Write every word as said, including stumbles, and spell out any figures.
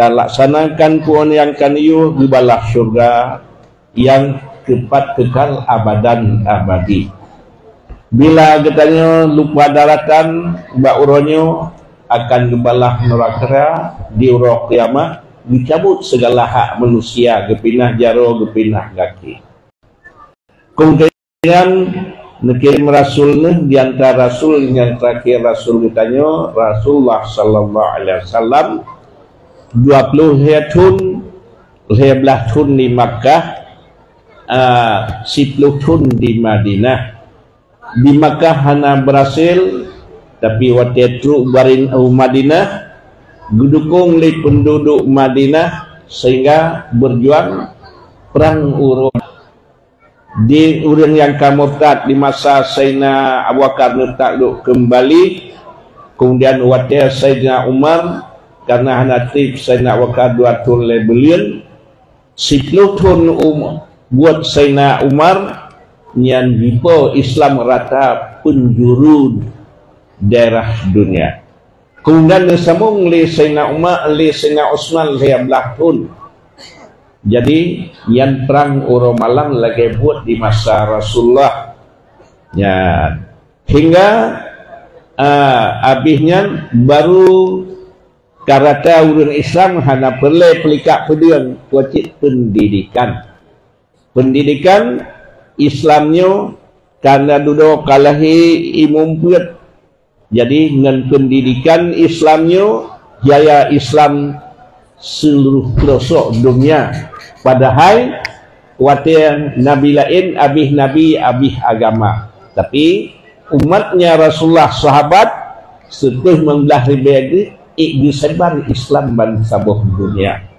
talaksanakan peue nyang ka neuyue geubalah syeuruga nyang teupat keukal abadan abadi. Bila geutanyoe lupa daratan bak uroe nyoe, akan geubalah nuraka di uroe kiamat, geucabut sigala hak manusia, geupinah jaroe, geupinah gaki. Kemudian neukirém rasul neuh, di antara rasul nyang teurakhir rasul geutanyoe, Rasulullah sallallahu alaihi wasallam, dua ploh lhèe thon, lhèe blaih thon di Makkah, a, siploh thon di Madinah. Di Makkah hana beurhasil, tapi watèe trok barin u Madinah, geudukong lé peunduduek Madinah sehingga beujuang prang uroe. Di ureueng nyang ka murtad di masa Saidina Abu Bakar neutaklok keumbali, kemudian watèe Saidina Umar, karena hana trép Saidina Abu Bakar dua thon lé buleuen, siploh thon um-, buet Saidina Umar, nyan jipo Islam rata peunjuru daerah dunia. Kemudian neusambong lé Saidina Umar, lé Saidina Utsman lhèe blaih thon. Jadi, nyan prang uroe malam lagèe buet di masa Rasulullah. Nyan. Hingga, a, abéh nyan baru ka rata ureueng Islam hana peureulèe peulikak peudeueng, wajéb peundidikan. Peundidikan Islam nyoe ka na dudoe ka lahé imeum peuet. Jadi, ngon peundidikan Islam nyoe, jaya Islam seuluruh peulosok dunia. Padahai, watèe nabi laén abéh nabi, abéh agama. Tapi, umatnya Rasulullah, sahabat, siplôh limong blaih ribèe geuh, ék geusebar Islam ban saboh dunia.